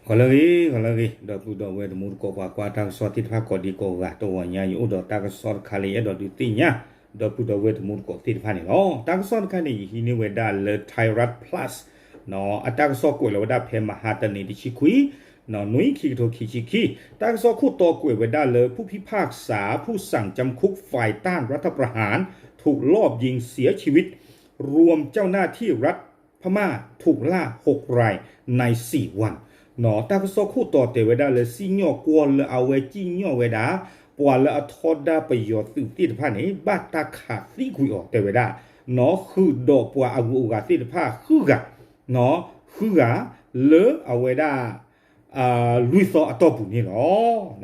ဂီၤလၢအဂ့ၤ ဂီၤလၢအဂ့ၤ ဒီပုၢ်ဒီဝဲၢ်တံၤသကိး ပှၤကွၢ်တၢ်ကစီၣ်သ့ၣ်တဖၣ် ကိးဒံကိးဂၤ တဂီၤညါ ယအိၣ်ဒီးတၢ်ကစီၣ်တခါလၢယအဲၣ်ဒိးဒုးသ့ၣ်ညါ ဒီပုၢ်ဒီဝဲၢ်တံၤသကိးသ့ၣ်တဖၣ်န့ၣ်လီၤ. တၢ်ကစီၣ်တခါန့ၣ် ယဟံးန့ၢ်ဝဲဒၣ်လၢ Thai Rath Plus အတၢ်ကစီၣ်ကွဲးလီၤဝဲဒၣ်ဖဲမဟါတနံၤတဆံခွံ နွံ ခံကထိခံဆံခံ တၢ်ကစီၣ်ခိၣ်တီကွဲးဝဲဒၣ်လၢ ผู้พิพากษาผู้สั่งจำคุกฝ่ายต้านรัฐประหาร ถูกลอบยิงเสียชีวิต รวมเจ้าหน้าที่รัฐพม่าถูกล่าหกรายในสี่วัน တၢ်ကစီၣ်ခိၣ်တီတဲဝဲဒၣ်လၢ စံၣ်ညီၣ်ကွီၢ်လၢအဝဲစံၣ်ညီၣ်ဝဲဒၣ် ပှၤလၢအထီဒါပယီၤသုးသ့ၣ်တဖၣ်န့ၣ် ဘၣ်တၢ်ခးသံကွံာ်အီၤတဲဝဲဒၣ် ဃုာ်ဒီးပှၤအဂုၤအဂၤသ့ၣ်တဖၣ် ဃုဂၤ ဃုဂၤ လၢအဝဲဒၣ် လွံၢ်သီအတီၢ်ပူၤန့ၣ်လီ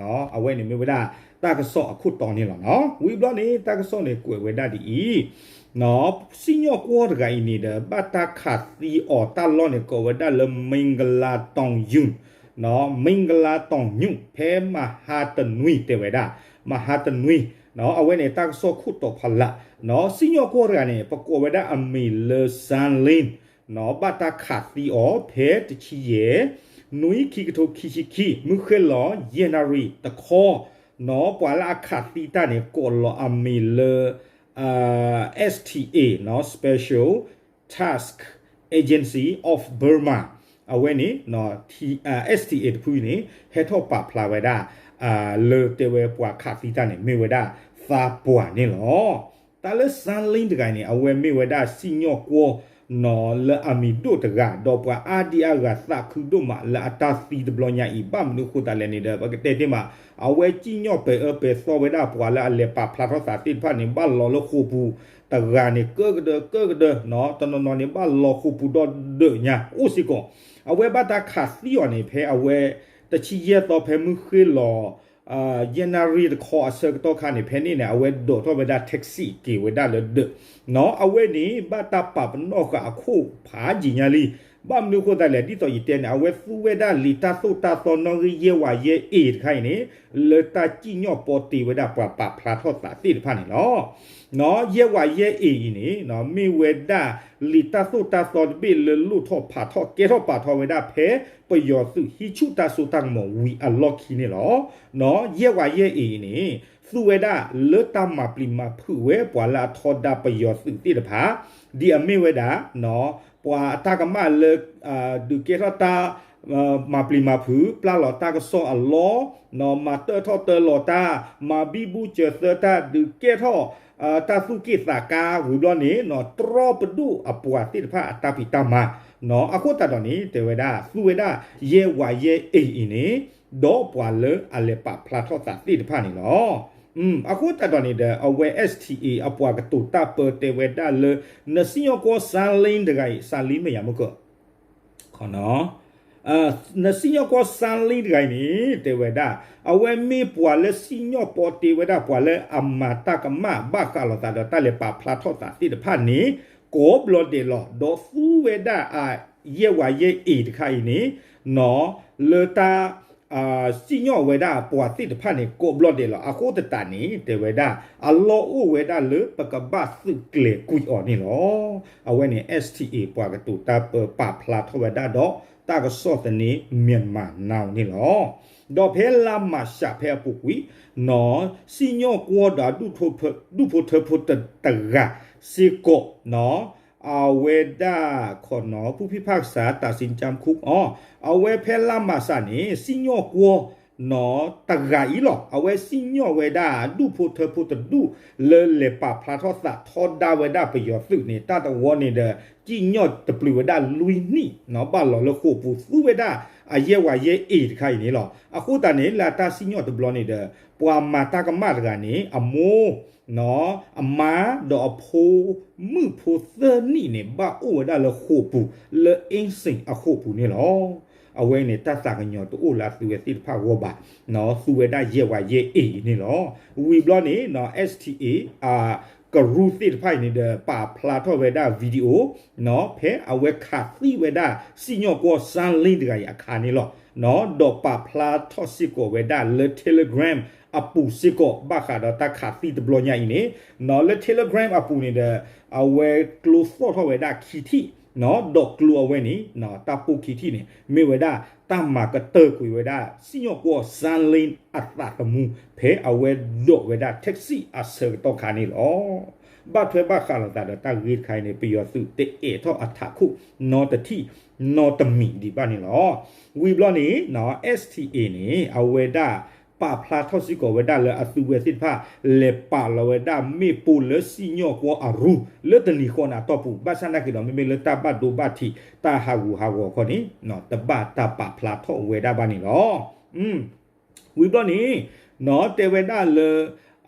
ၤ. အဝဲန့ၣ်မ့ၢ်ဝဲဒၣ် တၢ်ကစီၣ်အခိၣ်တီန့ၣ်လီၤ. ဝံၤဘျီန့ၣ် တၢ်ကစီၣ်န့ၣ်ကွဲးဝဲဒၣ်ဒ်အံၤ စံၣ်ညီၣ်ကွီၢ်တဂၤအံၤန့ၣ်ဒီး ဘၣ်တၢ်ခးသံအီၤတၢ်လီၢ်န့ၣ် ကိးဝဲဒၣ်လၢ မ့ၣ်ကလၤတီၣ်ယူၣ် မ့ၣ်ကလၤတီၣ်ယူၣ် ဖဲမဟါတနွံတဲဝဲဒၣ် မဟါတနွံ အဝဲန့ၣ်တၢ်ကစီၣ်ခိၣ်တီဖးလၢ် စံၣ်ညီၣ်ကွီၢ်တဂၤန့ၣ် ပကိးဝဲဒၣ်အမံၤလၢ San Lin ဘၣ်တၢ်ခးသံအီၤဖဲတဆံယဲၢ် နွံ ခံကထိခံဆံခံ မုၢ်ဃ့ၢ်လီၤ ယဲၢ်နၣ်ရံၣ်တခီ ပှၤလၢအခးသံတၢ်န့ၣ် ကိးလီၤအမံၤလၢ S T A Special Task Agency of Burma အဝဲန့ၣ် S T A တဖုန့ၣ် ဟဲထီၣ်ပာ်ဖျါဝဲဒၣ် လၢတဲဝဲပှၤခးသံတၢ်န့ၣ် မ့ၢ်ဝဲဒၣ်သးပှၢ်န့ၣ်လီၤ. တၢ်လၢ San Lin တဂၤန့ၣ် အဝဲမ့ၢ်ဝဲဒၣ်စံၣ်ညီၣ်ကွီၢ် လၢအမံၤဒိၣ်တဂၤ ဒီးပှၤအါဒံအါဂၤသးခုဒိၣ်မးလၢအတၢ်သံတဘျီညါအံၤ ဘၣ်မနုၤအဃိသတးလဲၣ်န့ၣ်ဒီး ပကတဲတ့ၢ်မး အဝဲစံၣ်ညီၣ်ပဲာ်အၢပဲာ်သီဝဲဒၣ်ပှၤလၢအလဲၤပာ်ဖျါထီၣ်သးသ့ၣ်တဖၣ်န့ၣ် ဘၣ်လီၤလၢဃိာ်ပူၤတဂၤန့ၣ် ကၢကဒၢကၢကဒၢ တနီၤနီၤန့ၣ် ဘၣ်လီၤဃိာ်ပူၤဒီးဒၢးညါအိၣ်စ့ၢ်ကီး အဝဲဘၣ်တၢ်ခးသံအီၤန့ၣ် ဖဲအဝဲ တဆံယဲၢ်သီဖဲမုၢ်ဃ့ၢ်လီၤ ယဲၢ်နၣ်ရံၣ်တခီအဆၢကတီၢ်ခါန့ၣ် ဖဲန့ၣ်န့ၣ် အဝဲဒိးထီၣ်ဝဲဒၣ် taxi က့ၤဝဲဒၣ်လၢဒၢး အဝဲန့ၣ် ဘၣ်တၢ်ပာ်ပနီၣ်ဃာ်အခိၣ်ဖးယံာ်ညါလံ ဘၣ်မနုၤအဃိသတးလဲၣ် ဒ်သိးယတဲန့ၣ် အဝဲသူဝဲဒၣ်လံာ်တၢ်သိၣ်တၢ်သီနီၣ်ဂံၢ်ယဲၢ်ဝးယဲၢ်အ့ၣ်တခါအံၤန့ၣ် လၢတၢ်စံၣ်ညီၣ်ပီတ့ဝဲဒၣ်ပှၤပာ်ဖျါထီၣ်သးသ့ၣ်တဖၣ်န့ၣ်လီၤ. ယဲၢ်ဝးယဲၢ်အ့ၣ်အံၤန့ၣ် မ့ၢ်ဝဲဒၣ်လံာ်တၢ်သိၣ်တၢ်သီတဘ့ၣ်လၢလိၣ်ထီၣ်ဖးထီၣ်ကဲထီၣ်ပာ်ထီၣ်ဝဲဒၣ်ဖဲ ပယီၤသုးဟံးဆူၣ်တၢ်စိတၢ်ကမီၤဝံၤအလီၢ်ခံန့ၣ်လီၤ. ယဲၢ်ဝးယဲၢ်အ့ၣ်အံၤန့ၣ် သူဝဲဒၣ်လၢတၢ်မၤပျံၤမၤဖုးဝဲပှၤလၢအထီဒါပယီၤသုးသ့ၣ်တဖၣ် ဒ်အမ့ၢ်ဝဲဒၣ် ပှၤအတၢ်ကမၣ်လၢ ဒုးကဲထီၣ်တၢ် မၤပျံၤမၤဖုး ပျၢ်လီၤတၢ်ကစီၣ်အလီၢ် မၤတၢထီၣ်တၢလီၤတၢ် မၤဘံဘူစၢၤသၢတၢ် ဒုးကဲထီၣ် တၢ်သူၣ်က့ၣ်သးကါဝံၤဘျီန့ၣ် တြီပဒိၣ်အပှၤသ့ၣ်တဖၣ်အတၢ်ဖံးတၢ်မၤ အဃိသတးဒီးန့ၣ် တဲဝဲဒၣ် သူဝဲဒၣ် ယဲၢ်ဝးယဲၢ်အ့ၣ်အံၤန့ၣ် ဒီးပှၤလၢအလဲၤပာ်ဖျါထီၣ်သးသ့ၣ်တဖၣ်န့ၣ်လီၤ. အဃိသတးဒီးန့ၣ်ဒီး အဝဲ S T A အပှၤကတိၤတၢ်ပၢတဲဝဲဒၣ်လၢ နစံၣ်ညီၣ်ကွီၢ် San Lin တဂၤအံၤ San Lin မ့ၢ်ယၤမ့ၢ်က နစံၣ်ညီၣ်ကွီၢ် San Lin တဂၤအံၤန့ၣ် တဲဝဲဒၣ် အဝဲမ့ၢ်ပှၤလၢစံၣ်ညီၣ်ပီတ့ဝဲဒၣ်ပှၤလၢအမၤတၢ်ကမၣ်ဘၣ်ဃးလိာ်သးဒီးတၢ်လဲၤပာ်ဖျါထီၣ်သးသ့ၣ်တဖၣ်န့ၣ် ကိးဘျီဒဲးလီၤ ဒီးသူဝဲဒၣ်အ ယဲၢ်ဝးယဲၢ်အ့ၣ်တခါအံၤန့ၣ် လၢတၢ် စံၣ်ညီၣ်ဝဲဒၣ်ပှၤသ့ၣ်တဖၣ်န့ၣ် ကိးဘျီဒဲးလီၤ. အဃိသတးန့ၣ် တဲဝဲဒၣ် အလီၢ်အိၣ်ဝဲဒၣ်လၢပကဘၣ်သုးကျဲၤကွံာ်အီၤန့ၣ်လီၤ. အဝဲန့ၣ် S T A ပှၤကတိၤတၢ်ပၢပာ်ဖျါထီၣ်ဝဲဒၣ်ဒီး တၢ်ကစီၣ်သန့ Myanmar Now န့ၣ်လီၤ. ဒီးဖဲလါမးရှးဖဲအပူၤကွံာ် စံၣ်ညီၣ်ကွီၢ်ဒီးအဒူၣ်ဖိထၢဖိတဂၤစ့ၢ်ကီး အဝဲဒၣ် ခိၣ်နီၣ် ผู้พิพากษาตัดสินจำคุก အီၤ အဝဲဖဲလါမးရှးန့ၣ် စံၣ်ညီၣ်ကွီၢ် နီၣ် တဂၤအံၤလီၤ. အဝဲစံၣ်ညီၣ်ဝဲဒၣ် ဒူၣ်ဖိထၢဖိတဒူၣ် လၢလဲၤပာ်ဖျါထီၣ်သးထီဒါဝဲဒၣ်ပယီၤသုးန့ၣ် တၢ်တဝီန့ၣ်ဒီး စံၣ်ညီၣ်တပျုာ်ဝဲဒၣ်လွံၢ်နံၣ် ဘၣ်လီၤလၢဃိာ်ပူၤ သူဝဲဒၣ်အယဲၢ်ဝးယဲၢ်အ့ၣ်တခါအံၤန့ၣ်လီၤ. အဃိသတးန့ၣ် လၢအတၢ်စံၣ်ညီၣ်တဘျီန့ၣ်ဒီး ပှၤမၤတၢ်ကမၣ်တဂၤန့ၣ် အမိၢ် အမါ ဒီးအဖိ မုၣ်ဖိသၢနံၣ်န့ၣ် ဘၣ်အိၣ်ဝဲဒၣ်လၢဃိာ်ပူၤ လၢအ့စ့ၣ်အဃိာ်ပူၤန့ၣ်လီၤ. အဝဲန့ၣ် တၢ်သးကညီၤတအိၣ်လၢအသုဝဲသ့ၣ်တဖၣ်အဂီၢ်ဘၣ်, သူဝဲဒၣ်ယဲၢ်ဝးယဲၢ်အ့ၣ်အံၤန့ၣ်လီၤ. ဝံၤဘျီန့ၣ် S T A ကရူၢ်သ့ၣ်တဖၣ်အံၤန့ၣ်ဒီး ပာ်ဖျါထီၣ်ဝဲဒၣ် video ဖဲအဝဲခးသံဝဲဒၣ် စံၣ်ညီၣ်ကွီၢ် စၣ်လ့တဂၤအံၤအခါန့ၣ်လီၤ. ဒီးပာ်ဖျါထီၣ်စ့ၢ်ကီးဝဲဒၣ်လၢ Telegram အပူၤစ့ၢ်ကီး ဘၣ်ဃးဒီးတၢ်ခးသံတဘျီညါအံၤန့ၣ်, လၢ Telegram အပူၤန့ၣ်ဒီး အဝဲကျိသီၣ်ထီၣ်ဝဲဒၣ်ခံထံၣ် ဒီးကျိၤအဝဲန့ၣ် တၢ်ပိာ်ခံထံၣ်န့ၣ် မ့ၢ်ဝဲဒၣ်တၢ်မၤကတၢၢ်ကွံာ်ဝဲဒၣ် စံၣ်ညီၣ်ကွီၢ် Sunglen အသးသမူ ဖဲအဝဲဒိးဝဲဒၣ် taxi အဆၢကတီၢ်ခါန့ၣ်လီၤ. ဘၣ်ထွဲဘၣ်ဃးလိာ်သးဒီးတၢ်ဂ့ၢ်တခါအံၤန့ၣ် ပယီၤသုးတအဲၣ်ထီၣ်အထးခိၣ် နီတထံၣ်နီတမံၤဒံးဘၣ်န့ၣ်လီၤ. ဝံၤဘျီန့ၣ် STA န့ၣ် အဝဲဒၣ်ပာ်ဖျါထီၣ်စ့ၢ်ကီးဝဲဒၣ်လၢအသုးဝဲသ့ၣ်တဖၣ် လဲၤပာ်လီၤဝဲဒၣ်မ့ၣ်ပိၢ်လၢစံၣ်ညီၣ်ကွီၢ်အရူ လၢတနံၤဃီန့ၣ်အတီၢ်ပူၤ ဘၣ်ဆၣ်နာ်က့ၤဒီး မ့မ့ၢ်လၢတၢ်ဘၣ်ဒိဘၣ်ထံး တၢ်ဟးဂူာ်ဟးဂီၤခီန့ၣ် တဘၣ်တၢ်ပာ်ဖျါထီၣ်ဝဲဒၣ်ဘၣ်န့ၣ်လီၤ. ဝံၤဘျီန့ၣ် တဲဝဲဒၣ်လၢ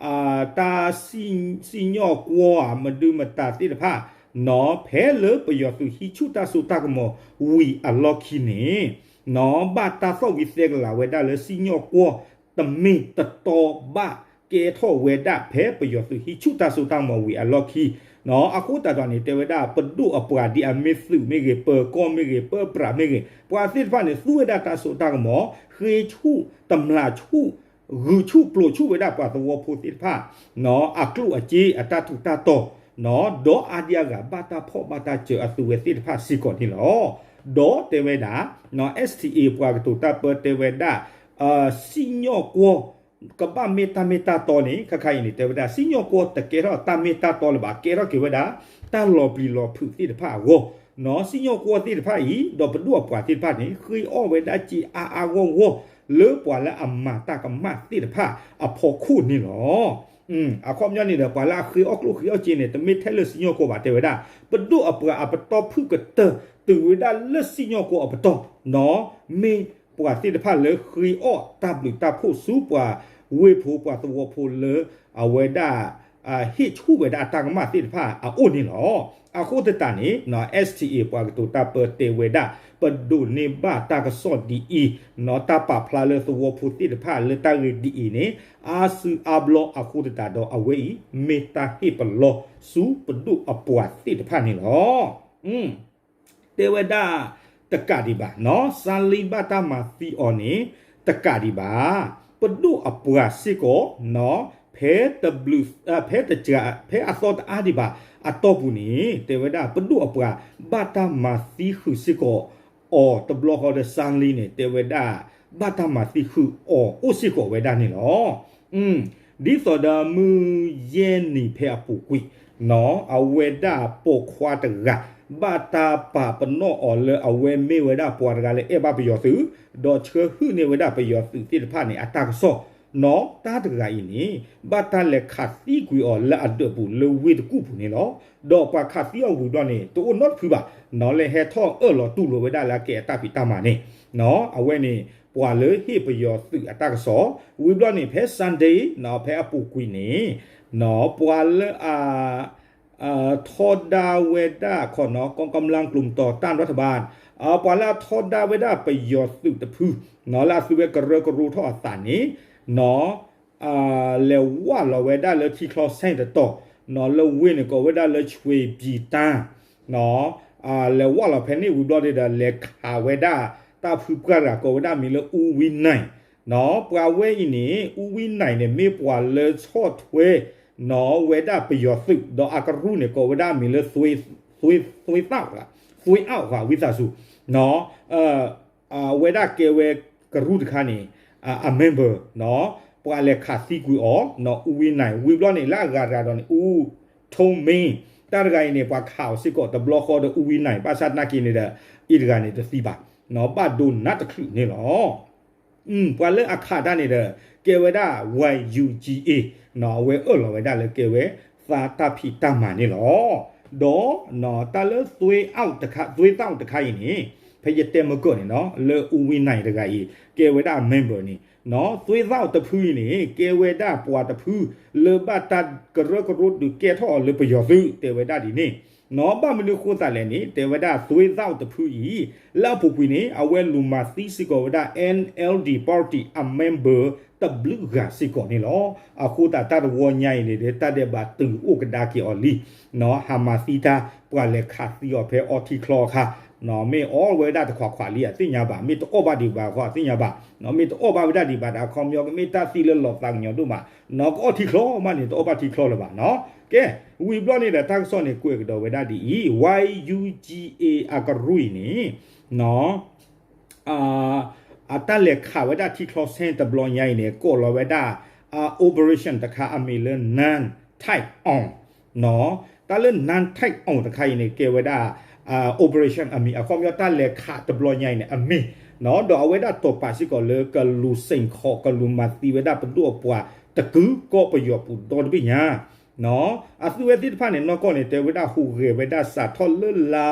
တၢ်စံၣ်ညီၣ်ကွီၢ်ဧါ မဒုမတၤသ့ၣ်တဖၣ် ဖဲလၢပယီၤသုးဟံးဆူၣ်တၢ်စိတၢ်ကမီၤဝံၤအလီၢ်ခံန့ၣ် ဘၣ်တၢ်သီၣ်ဝံၤသဲကလၤဝဲဒၣ်လၢစံၣ်ညီၣ်ကွီၢ် တမ့ၢ်တတီဘၣ်ကဲထီၣ်ဝဲဒၣ် ဖဲပယီၤသုးဟံးဆူၣ်တၢ်စိတၢ်ကမီၤဝံၤအလီၢ်ခံ အဃိသတးဒီးန့ၣ် တဲဝဲဒၣ်ပဒိၣ်အပှၤဒ်အမ့ၢ်သုးမ့ၢ်ဂ့ၤ ပၢၤကီၢ်မ့ၢ်ဂ့ၤ ပၢပြးမ့ၢ်ဂ့ၤ ပှၤသ့ၣ်တဖၣ်န့ၣ် သူဝဲဒၣ်တၢ်စိတၢ်ကမီၤ ဃ့ဆူၣ်တမျးဆူၣ် ဂုာ်ဆူၣ်ပျိးဆူၣ်ဝဲဒၣ်ပှၤသဝီဖိသ့ၣ်တဖၣ် အကျိၣ်အစ့အတၢ်ထူးတၢ်တီၤ ဒီးအါဒံအါဂၤဘၣ်တၢ်ဖီၣ်ဘၣ်တၢ်စၢၤအသုးဝဲသ့ၣ်တဖၣ်စ့ၢ်ကီးန့ၣ်လီၤ. ဒီးတဲဝဲဒၣ် STA ပှၤကတိၤတၢ်ပၢတဲဝဲဒၣ် စံၣ်ညီၣ်ကွီၢ် ကဘၣ်မ့ၢ်တၢ်မ့ၢ်တၢ်တီန့ၣ် ခါခါအံၤန့ၣ် တဲဝဲဒၣ် စံၣ်ညီၣ်ကွီၢ်တကဲထီၣ်တၢ်မ့ၢ်တၢ်တီလၢၤဘၣ် ကဲထီၣ်က့ၤဝဲဒၣ် တၢ်လီၤပျံၤလီၤဖုးသ့ၣ်တဖၣ်အဂီၢ် စံၣ်ညီၣ်ကွီၢ်သ့ၣ်တဖၣ်အံၤ ဒီးပဒိၣ်အပှၤသ့ၣ်တဖၣ်န့ၣ် ဃ့အီၣ်ဝဲဒၣ်စ့အါအါဂီၢ်ဂီၢ် လၢပှၤလၢအမၤတၢ်ကမၣ်သ့ၣ်တဖၣ်အဖီခိၣ်န့ၣ်လီၤ. အခီပညီန့ၣ်ဒီး ပှၤလၢအဃ့အီၣ်ကျိၣ်ဃ့အီၣ်စ့န့ၣ် တမ့ၢ်ထဲလၢစံၣ်ညီၣ်ကွီၢ်ဘၣ် တဲဝဲဒၣ် ပဒိၣ်အပှၤအပတီၢ်ဖုၣ်ကတၢၢ် တုၤဝဲဒၣ်လၢစံၣ်ညီၣ်ကွီၢ်အပတီၢ် မ့ၢ်ပှၤသ့ၣ်တဖၣ်လၢဃ့အီၣ်တၢ်ဘျုးတၢ်ဖှိၣ်ဆူပှၤဝ့ၢ်ဖိပှၤသဝီဖိလၢ အဝဲဒၣ် ဟ့ၣ်ဆူၣ်ဝဲဒၣ်အတၢ်ကမၣ်သ့ၣ်တဖၣ်အအိၣ်န့ၣ်လီၤ. အဃိသတးန့ၣ် STA ပှၤကတိၤတၢ်ပၢတဲဝဲဒၣ် ပဒိးန့ၢ်ဘၣ်တၢ်ကစီၣ်ဒ်အံၤ တၢ်ပာ်ဖျါလၢသဝီဖိသ့ၣ်တဖၣ်လၢတၢ်ဂ့ၢ်ဒ်အံၤန့ၣ် အါစုအါဘျီအဃိသတးဒီးအဝဲအံၤ မ့ၢ်တၢ်ဟ့ၣ်ပလီၢ်ဆူပဒိၣ်အပှၤသ့ၣ်တဖၣ်န့ၣ်လီၤ. တဲဝဲဒၣ်တကးဒံးဘၣ် စၤလ့ဘၣ်တၢ်မၤသံအီၤန့ၣ် တကးဒံးဘၣ် ပဒိၣ်အပှၤစ့ၢ်ကီး ဖဲတဘျုး ဖဲတက ဖဲအသီတအါဒံးဘၣ်အတီၢ်ပူၤန့ၣ် တဲဝဲဒၣ် ပဒိၣ်အပှၤဘၣ်တၢ်မၤသံဃုာ်စ့ၢ်ကီးအီၤတဘျီဃီဒီး စၤလ့န့ၣ် တဲဝဲဒၣ် ဘၣ်တၢ်မၤသံဃုာ်အီၤအိၣ်စ့ၢ်ကီးဝဲဒၣ်န့ၣ်လီၤ. ဒ်သိးဒီးမုၢ်ယဲၢ်နံၤဖဲအပူၤကွံာ် အဝဲဒၣ်ပိာ်ခွါတဂၤ ဘၣ်တၢ်ပာ်ပနီၣ်အီၤလၢအဝဲမ့ၢ်ဝဲဒၣ်ပှၤတဂၤလၢအဲၣ်ဘၣ်ပယီၤသုး ဒီးဆှၢဟုၣ်န့ၢ်ဝဲဒၣ်ပယီၤသုးသ့ၣ်တဖၣ်န့ၣ် အတၢ်ကစီၣ် နီၢ်တၢ်တဂၤအံၤန့ၣ် ဘၣ်တၢ်လဲၤခးသံကွံာ်အီၤလၢအဒၢးပူၤလၢဝ့ၢ်တကူၣ်ပူၤန့ၣ်လီၤ. ဒီးပှၤခးသံအီၤဝံၤဘျီန့ၣ် တအိၣ်နီတဖုဘၣ် နီၢ်လဲၤဟဲထီၣ်အၢၣ်လီၤတူၢ်လိာ်ဝဲဒၣ်လၢအကဲအတၢ်ဖံးတၢ်မၤန့ၣ် အဝဲန့ၣ် ပှၤလၢဟ့ၣ်ပယီၤသုးအတၢ်ကစီၣ် ဝံၤဘျီန့ၣ် ဖဲ Sunday ဖဲအပူၤကွံာ်န့ၣ် ပှၤလၢအ ထီဒါဝဲဒၣ်ခီနီၤ กองกำลังกลุ่มต่อต้านรัฐบาล ပှၤလၢအထီဒါဝဲဒၣ်ပယီၤသုးတဖု လၢအသုဝဲကရၢကရိထီၣ်အသးန့ၣ် လဲၤဝးလီၤဝဲဒၣ်လၢထံချီဆဲၣ်တတီၤ လၢဝ့ၢ်န့ၣ်ကိးဝဲဒၣ်လၢ ရွှေပြည်သာ လဲၤဝးလီၤဖဲန့ၣ်ဝံၤဘျီဒီး လဲၤခးဝဲဒၣ်တၢ်ဖုပှၢ်တဂၤကိးဝဲဒၣ်မံၤလၢ ဦးဝင်းနိုင် ပှၤဝဲအံၤန့ၣ် ဦးဝင်းနိုင်န့ၣ် မ့ၢ်ပှၤလၢဆီၣ်ထွဲ ဝဲဒၣ်ပယီၤသုး ဒီးအကရူၢ်န့ၣ် ကိးဝဲဒၣ်မံၤလၢ သွေး သွေး သွေးသန့် သွေးအါ ဝံသးစူၤ အဝဲဒၣ်ကဲဝဲကရူၢ်တခါန့ၣ် အ member ပှၤလဲၤခးသံကွံာ်အီၤ ဦးဝင်းနိုင် ဝံၤဘျီန့ၣ် လၢအဂၤတဂၤဒီးန့ၣ် ဦးထိန်းမင်း တၢ်တဂၤအံၤန့ၣ် ပှၤခးအီၤစ့ၢ်ကီးတဘျီဃီဒီး ဦးဝင်းနိုင် ဘၣ်ဆၣ်သနာ်က့န့ၣ်ဒီး အံၤတဂၤန့ၣ်တသံဘၣ် ဘၣ်ဒိနးတချုးန့ၣ်လီၤ. ပှၤလၢအခးတၢ်န့ၣ်ဒီး ကဲဝဲဒၣ် ဝိုင်ယူကၠံအ့ အဝဲအၢၣ်လီၤဝဲဒၣ်လၢကဲဝဲသးတၢ်ဖံးတၢ်မၤန့ၣ်လီၤ. ဒီးတၢ်လၢ သွေးသန့် တခါအံၤန့ၣ် ဖဲယတဲမုၢ်ကၢၢ်န့ၣ်နီၤ လၢ ဦးဝင်းနိုင် တဂၤအံၤ ကဲဝဲဒၣ် member န့ၣ် သွေးသန့် တဖုအံၤန့ၣ် ကဲဝဲဒၣ်ပှၤတဖု လၢဘၣ်တၢ်ကရၢကရိဒုးကဲထီၣ်အီၤလၢပယီၤသုး တဲဝဲဒၣ်ဒ်န့ၣ် ဘၣ်မနုၤဃိသးလဲၣ်န့ၣ် တဲဝဲဒၣ် သွေးသန့် တဖုအံၤ လၢအပူၤကွံာ်န့ၣ် အဝဲလူၤမၤသံစ့ၢ်ကီးဝဲဒၣ် NLD party အ member တဘျုးဂၤစ့ၢ်ကီးန့ၣ်လီၤ. အဃိသတးတၢ်တဝီညါအံၤန့ၣ်ဒီး တၢ်ဒဲးဘးတုၤအိၣ်ကဒါက့ၤအီၤလံ ဟးမၤသံတၢ် ပှၤလဲၤခးသံအီၤဖဲအီထံချီအခါ မ့ၢ်အီၣ်ဝဲဒၣ်တခွးခွးလံအသ့ၣ်ညါဘၣ်, မ့ၢ်တအီၣ်ဘၣ်ဒံးဘၣ်ဃီအသ့ၣ်ညါဘၣ်, မ့ၢ်တအီၣ်ဘၣ်ဝဲဒၣ်ဒံးဘၣ်ဒီး အခီပညီကမ့ၢ်တၢ်သံလၢလီၤသးကညီၤဒိၣ်မး, ကအီၣ်ထံချီမးန့ၣ် တအီၣ်ဘၣ်ထံချီလၢၤဘၣ်နီၤ. ကဲ, ဝံၤဘျီန့ၣ်ဒီး တၢ်ကစီၣ်န့ၣ် ကွဲးကဒီးဝဲဒၣ်ဒ်အံၤ, Y U G A အကရူၢ်အံၤန့ၣ် အတၢ်လဲၤခးဝဲဒၣ်ထံချီဆဲတဘျီညါအံၤန့ၣ် ကိးလီၤဝဲဒၣ် operation တခါအမံၤလၢ နၢၣ်ထံၣ်အီၣ်, တၢ်လၢ နၢၣ်ထံၣ်အီၣ် တခါအံၤန့ၣ် ကဲဝဲဒၣ် operation အမံၤ, အခီပညီတၢ်လဲၤခးတဘျီညါအံၤန့ၣ် အမံၤ, ဒီးအဝဲဒၣ်တိာ်ပာ်စ့ၢ်ကီးလၢကလူၤစ့ၣ်ခီး ကလူၤမၤသံဝဲဒၣ်ပဒိၣ်အပှၤတကုာ်ကီၢ်ပယီၤပူၤဒီတဘ့ၣ်ညါ အသုဝဲသ့ၣ်တဖၣ်န့ၣ် နီၢ်ကီၢ်န့ၣ် တဲဝဲဒၣ်ဟူးဂဲၤဝဲဒၣ်စးထီၣ်လၢလါ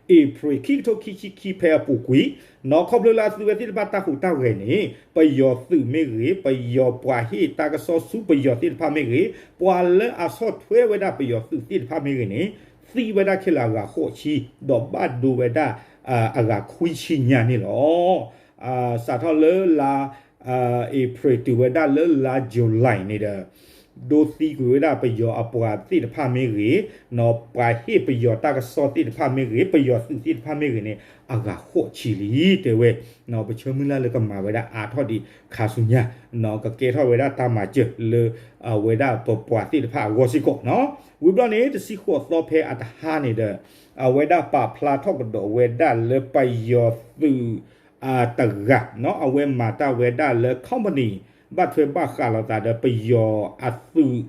အ့ဖြ့ၣ် ခံကထိခံဆံခံဖဲအပူၤကွံာ်, ခီဖျိလၢအသုဝဲသ့ၣ်တဖၣ်တၢ်ဟူးတၢ်ဂဲၤန့ၣ် ပယီၤသုးမ့ၢ်ဂ့ၤ, ပယီၤပှၤဟ့ၣ်တၢ်ကစီၣ်ဆူပယီၤသ့ၣ်တဖၣ်မ့ၢ်ဂ့ၤ, ပှၤလၢအဆီၣ်ထွဲဝဲဒၣ်ပယီၤသုးသ့ၣ်တဖၣ်မ့ၢ်ဂ့ၤန့ၣ် သံဝဲဒၣ်ခဲလၢာ်အဂၤဃိးဆံ, ဒီးဘၣ်ဒိဝဲဒၣ် အဂၤခွံဆံညါန့ၣ်လီၤ. စးထီၣ်လၢလါအ့ဖြ့ၣ်တုၤဝဲဒၣ်လၢလါယူၤလံန့ၣ်ဒီး ဒိသံကွံာ်ဝဲဒၣ်ပယီၤအပှၤသ့ၣ်တဖၣ်မ့ၢ်ဂ့ၤ, ပှၤဟ့ၣ်ပယီၤတၢ်ကစီၣ်သ့ၣ်တဖၣ်မ့ၢ်ဂ့ၤ, ပယီၤသုးသ့ၣ်တဖၣ်မ့ၢ်ဂ့ၤန့ၣ် အဂၤဃိးဆံလံ တဲဝဲ, ပဆၢမုၢ်လၢ်လၢကမၤဝဲဒၣ်အါထီၣ်ဒံးခါဆူညါ, ကကဲထီၣ်ဝဲဒၣ်တၢ်မၤစၢၤလၢ အဝဲဒၣ်ပပှၤသ့ၣ်တဖၣ်အဂီၢ်စ့ၢ်ကီးနီၤ. ဝံၤဘျီန့ၣ် တဆံဃိးသီဖဲအတဟါန့ၣ်ဒီး အဝဲဒၣ်ပာ်ဖျါထီၣ်ကဒီးဝဲဒၣ်လၢပယီၤသုး တဂၤနီၤ, အဝဲမၤတၢ်ဝဲဒၣ်လၢ company ဘၣ်ထွဲဘၣ်ဃးလိာ်သးဒီးပယီၤအသုး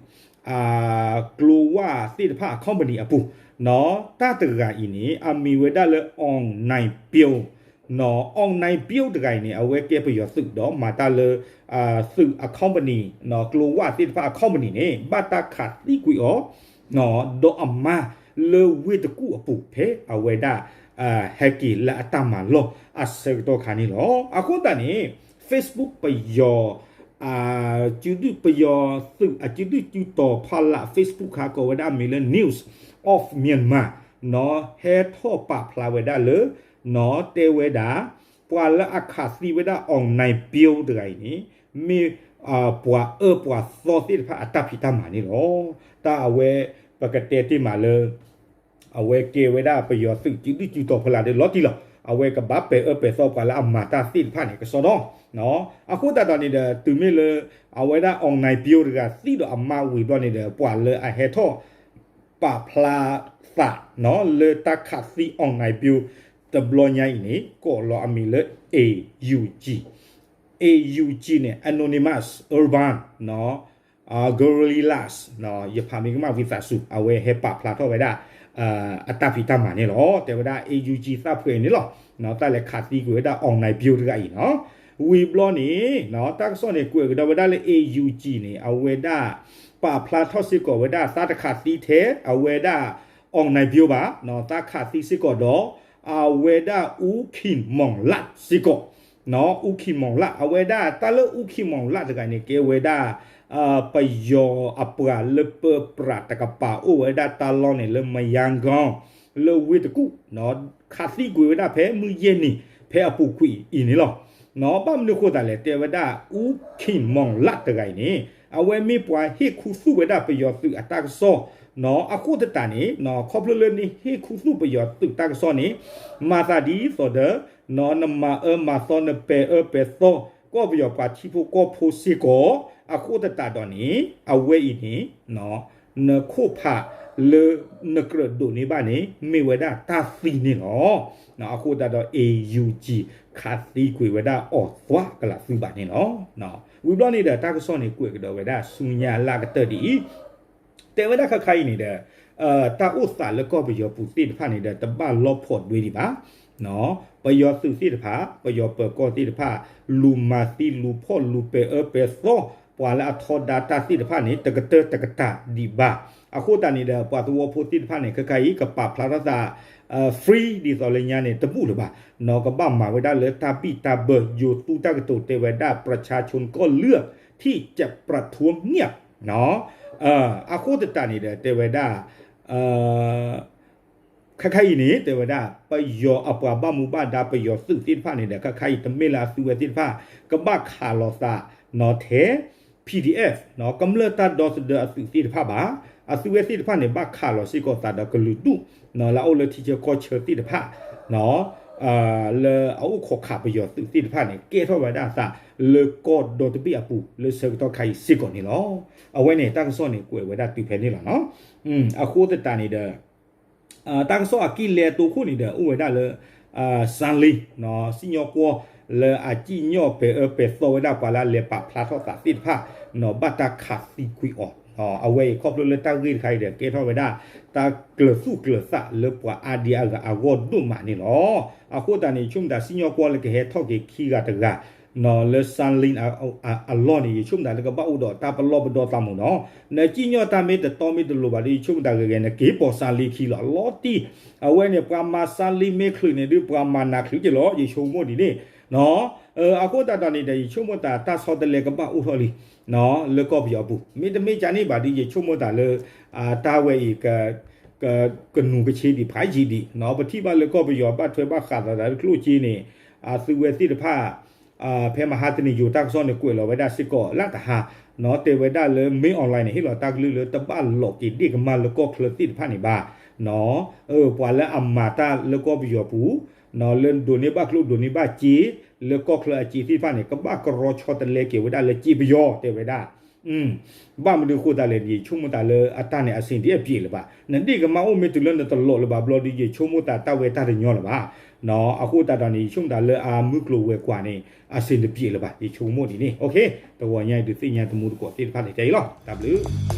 ကျိဝၣ်သ့ၣ်တဖၣ်အ company အပူၤနီၤ. တၢ်တဂၤအံၤန့ၣ် အမံၤဝဲဒၣ်လၢ အီၣ်နၢၣ်ပၠိနီၤ. အီၣ်နၢၣ်ပၠိတဂၤအံၤန့ၣ် အဝဲကဲပယီၤသုးဒီးမၤတၢ်လၢ သုးအ company နီၤ, ကျိဝၣ်သ့ၣ်တဖၣ်အ company န့ၣ် ဘၣ်တၢ်ခးသံကွံာ်အီၤ ဒီးအမါလၢဝ့ၢ်တကူၣ်အပူၤဖဲအဝဲဒၣ် ဟဲက့ၤလၢအတၢ်မၤလီၢ်အဆၢကတီၢ်ခါန့ၣ်လီၤ. အဃိသတးန့ၣ် Facebook ပယီၤ ပယီၤသုးအစုဒုၣ်စုတီၤဖီလာ် Facebook ခါကိးဝဲဒၣ်အမံၤလၢ News of Myanmar နီၤ, ဟဲထီၣ်ပာ်ဖျါဝဲဒၣ်လၢ နီၤ တဲဝဲဒၣ် ပှၤလၢအခးသံဝဲဒၣ် အီၣ်နၢၣ်ပၠိတဂၤအံၤန့ၣ် မ့ၢ်ပှၤအၢပှၤသီသ့ၣ်တဖၣ်အတၢ်ဖံးတၢ်မၤန့ၣ်လီၤ. တၢ်အဝဲ ပကတဲတ့ၢ်မးလၢ အဝဲကဲဝဲဒၣ်ပယီၤသုးစုဒုၣ်စုတီၤဖီလာ်ဒီးလီၤတံၢ်လီၤ. အဝဲကဘၣ်ပဲာ်အၢပဲာ်သီပှၤလၢအမၤတၢ်သ့ၣ်တဖၣ်န့ၣ် ကစီဒီ အဃိသတးဒီးန့ၣ်ဒီး တုၤမ့ၢ်လၢ အဝဲဒၣ် အီၣ်နၢၣ်ပၠိတဂၤသံဒီးအမါဝံၤဘျီန့ၣ်ဒီး ပှၤလၢအဟဲထီၣ် ပာ်ဖျါသး လၢတၢ်ခးသံ အီၣ်နၢၣ်ပၠိ တဘျီညါအံၤန့ၣ် ကိးလီၤအမံၤလၢ A U G, A U G န့ၣ် Anonymous Urban Guerrillas ယဖးမ့ၢ်ကမၣ်ဝံသးစူၤ အဝဲဟဲပာ်ဖျါထီၣ်ဝဲဒၣ် အတၢ်ဖံးတၢ်မၤန့ၣ်လီၤ. တဲဝဲဒၣ် A U G သၣ်ဖှဲးန့ၣ်လီၤ. တၢ်လဲၤခးသံကွံာ်ဝဲဒၣ် အီၣ်နၢၣ်ပၠိတဂၤအံၤနီၤ. ဝံၤဘျီန့ၣ် တၢ်ကစီၣ်န့ၣ် ကွဲးကဒီးဝဲဒၣ်လၢ A U G န့ၣ် အဝဲဒၣ် ပာ်ဖျါထီၣ်စ့ၢ်ကီးဝဲဒၣ်သးတခးသံထဲ အဝဲဒၣ် အီၣ်နၢၣ်ပၠိဘၣ်, သးခးသံစ့ၢ်ကီးဒီး အဝဲဒၣ် အူခံၣ်မီၣ်လး စ့ၢ်ကီး အူခံၣ်မီၣ်လး အဝဲဒၣ်တၢ်လၢအူခံၣ်မီၣ်လးတဂၤန့ၣ် ကဲဝဲဒၣ် ပယီၤအပှၤလၢပၢပြးတကပၤ အိၣ်ဝဲဒၣ်တၢ်လီၢ်န့ၣ်လၢ မယါကီ လၢဝ့ၢ်တကူၣ် ခးသံကွံာ်ဝဲဒၣ်ဖဲမုၢ်ယဲၢ်နံၤ ဖဲအပူၤကွံာ်အံၤန့ၣ်လီၤ. ဘၣ်မနုၤဃိသးလဲၣ် တဲဝဲဒၣ် အူခံၣ်မီၣ်လးတဂၤအံၤန့ၣ် အဝဲမ့ၢ်ပှၤဟ့ၣ်ခူသူၣ်ဝဲဒၣ်ပယီၤသုးအတၢ်ကစီၣ် အဃိသတးန့ၣ် ခီဖျိလၢနဟ့ၣ်ခူသူၣ်ပယီၤသုးတၢ်ကစီၣ်န့ၣ် မၤသးဒ်သိးဒီး နမၤအၢမၤသီ နပဲာ်အၢပဲာ်သီ ကီၢ်ပယီၤပှၤထံဖိကီၢ်ဖိစ့ၢ်ကီး အဃိသတးဒီးန့ၣ် အဝဲအံၤန့ၣ် နခိၣ်ဖးလၢနကြၢးဒိးန့ၢ်ဘၣ်န့ၣ် မ့ၢ်ဝဲဒၣ်တၢ်သံန့ၣ်လီၤ. အဃိသတးဒီး A U G ခးသံကွံာ်ဝဲဒၣ်အီၤသွါကလးသုဘၣ်န့ၣ်လီၤ. ဝံၤဘျီန့ၣ်ဒီး တၢ်ကစီၣ်န့ၣ် ကွဲးကဒီးဝဲဒၣ်ဆူညါလၢအကတၢၢ်ဒ်အံၤ တဲဝဲဒၣ်ခါခါအံၤန့ၣ်ဒီး တၢ်အိၣ်သးလၢကီၢ်ပယီၤပူၤသ့ၣ်တဖၣ်န့ၣ်ဒီး တဘၣ်လီၢ်ဖိးဒွဲဒံးဘၣ်. ပယီၤသုးသ့ၣ်တဖၣ် ပယီၤပၢၤကီၢ်သ့ၣ်တဖၣ် လူၤမၤသံ လူၤဖီၣ် လူၤပဲာ်အၢပဲာ်သီ ပှၤလၢအထီဒါတၢ်သ့ၣ်တဖၣ်န့ၣ် တကတၢၢ်တကတၢၢ်ဒံးဘၣ်. အဃိသတးန့ၣ်ဒီး ပှၤသဝီဖိသ့ၣ်တဖၣ်န့ၣ် ခဲခါအံၤ ကပာ်ဖျါထီၣ်သး free ဒ်သိးလၢညါန့ၣ် တဘူၣ်လၢၤဘၣ်. ကဘၣ်မၤဝဲဒၣ်လၢတၢ်ဘံၣ်တၢ်ဘၢ ယိၤသူတၢ်ကတိၤတဲဝဲဒၣ် ประชาชนก็เลือกที่จะประท้วงเงียบ အဃိသတးန့ၣ်ဒီး တဲဝဲဒၣ် ခဲခါအံၤန့ၣ် တဲဝဲဒၣ် ပယီၤအပှၤဘၣ်မူဘၣ်ဒါ ပယီၤသုးသ့ၣ်တဖၣ်န့ၣ်ဒီး ခဲခါအံၤ တမ့ၢ်လၢအသုဝဲသ့ၣ်တဖၣ် ကဘၣ်ခးလိာ်သးနီၤထဲ PDF ကမျၢၢ်တၢ်ဒီသဒၢအသုးသ့ၣ်တဖၣ်ဘၣ်. အသုးဝဲသ့ၣ်တဖၣ်န့ၣ် ဘၣ်ခးလီၤစ့ၢ်ကီးသးဒီးကလုာ်ဒူၣ် လၢအအိၣ်လၢထံဆၢကီၢ်ဆၢသ့ၣ်တဖၣ် လၢအအိၣ်ခိးခးပယီၤသုးသ့ၣ်တဖၣ်န့ၣ် ကဲထီၣ်ဝဲဒၣ်အသးလၢကီၢ်ဒီတဘ့ၣ်အပူၤ လၢဆၢကတီၢ်ခါအံၤစ့ၢ်ကီးန့ၣ်လီၤ. အဝဲန့ၣ် တၢ်ကစီၣ်န့ၣ် ကွဲးဝဲဒၣ်တုၤဖဲန့ၣ်လီၤနီၤ. အဃိသတးန့ၣ်ဒီး တၢ်ကစီၣ်အကံၢ်လဲအတိခိၣ်န့ၣ်ဒီး အိၣ်ဝဲဒၣ်လၢ စၣ်လ့ စံၣ်ညီၣ်ကွီၢ် လၢအစံၣ်ညီၣ်ပာ်အၢပာ်သီဝဲဒၣ်ပှၤလၢအလဲၤပာ်ဖျါထီၣ်သးသ့ၣ်တဖၣ် ဘၣ်တၢ်ခးသံကွံာ်အီၤ. အဝဲအံၤခီဖျိလၢတၢ်ဂ့ၢ်တခါအံၤဒီး ကဲထီၣ်ဝဲဒၣ် တၢ်ကျၢၤသူၣ်ကျၢၤသးလၢပှၤအါဒံအါဂၤအဂီၢ်ဒိၣ်မးန့ၣ်လီၤ. အဃိသတးန့ၣ် ယဆိကမိၣ်သးစံၣ်ညီၣ်ကွီၢ်လၢကဟဲထီၣ်က့ၤခံဂၤတဂၤ လၢစၣ်လ့ အလီၢ်န့ၣ် ယဆိကမိၣ်သးလၢကဘၣ်အိၣ်ဒီးတၢ်ပလီၢ်ပဒီသးမုၢ်နီၤ. နစံၣ်ညီၣ်တၢ်မ့ၢ်တတီမ့ၢ်တလိၤဘၣ်ဒီး ယဆိကမိၣ်သးဂ့ၤဂ့ၤ နက့ၤပိာ်စၣ်လ့ခံလီၤ လီၤတံၢ်. အဝဲန့ၣ် ပှၤမၤစၣ်လ့မ့ၢ်ချုးန့ၣ်ဒီး ပှၤမၤနးချုးက့ၤလီၤ ယဆိကမိၣ်ဒ်န့ၣ် အဃိသတးဒီးန့ၣ်ဒီး ယဆိကမိၣ်သးတၢ်ဆီတလဲကဘၣ်အိၣ်ထီၣ်လံ လၢကီၢ်ပယီၤအပူၤ မ့တမ့ၢ်ကန့ၣ်ဘၣ်ဒီး ယဆိကမိၣ်သးလၢ တၢ်ဝဲအံၤ ကနူၤကဆ့ဒံးဖးယံာ်ဒံး ပထံၣ်ဘၣ်လၢကီၢ်ပယီၤ ဘၣ်ထွဲဘၣ်ဃးသးဒီးကျိၣ်စ့န့ၣ် အသုးဝဲသ့ၣ်တဖၣ် ဖဲမဟါတနံၤယိၤတၢ်ကစီၣ်န့ၣ် ကွဲးလီၤဝဲဒၣ်စ့ၢ်ကီးလၢတဟါ တဲဝဲဒၣ်လၢ မင်းအောင်လှိုင် န့ၣ် ဟ့ၣ်လီၤတၢ်ကလုၢ်လၢတဘၣ်လိးက့ၤဒ့ၣ်ကမၢ်လၢကီၢ်ချၢသ့ၣ်တဖၣ်န့ၣ်ဘၣ် ပှၤလၢအမၤတၢ်လၢကီၢ်ပယီၤပူၤ လၢဒိးန့ၢ်ဘၣ်ကျိၣ်ဒိးန့ၢ်ဘၣ်စ့ လၢကီၢ်ချၢအစ့သ့ၣ်တဖၣ်န့ၣ် ကဘၣ်ကရီဆီတလဲက့ၤဝဲဒၣ်လၢစ့ပယီၤ တဲဝဲဒၣ် ဘၣ်မနုၤအဃိသတးလဲၣ်န့ၣ် ယဆိကမိၣ်သးလၢအတၢ်န့ၣ် အဆင်တပြေလၢၤဘၣ်. နဒ့ၣ်ကမၢ်အိၣ်မ့ၢ်တုၤလၢနတလိးလၢၤဘၣ်ဘျီဒီး ယဆိကမိၣ်သးတၢ်ဝဲတၢ်တညီလၢၤဘၣ်. အဃိသတးဒီးန့ၣ် ယဆိကမိၣ်သးလၢအမုၢ်ကျိၤဝဲၤကွာ်န့ၣ် အဆင်တပြေလၢၤဘၣ် ယဆိကမိၣ်ဒ်န့ၣ် တဂီၤညါအံၤဒုးသ့ၣ်ညါတမူတကိးသ့ၣ်တဖၣ်န့ၣ် ထဲအံၤလီၤ. တၢ်ဘျုး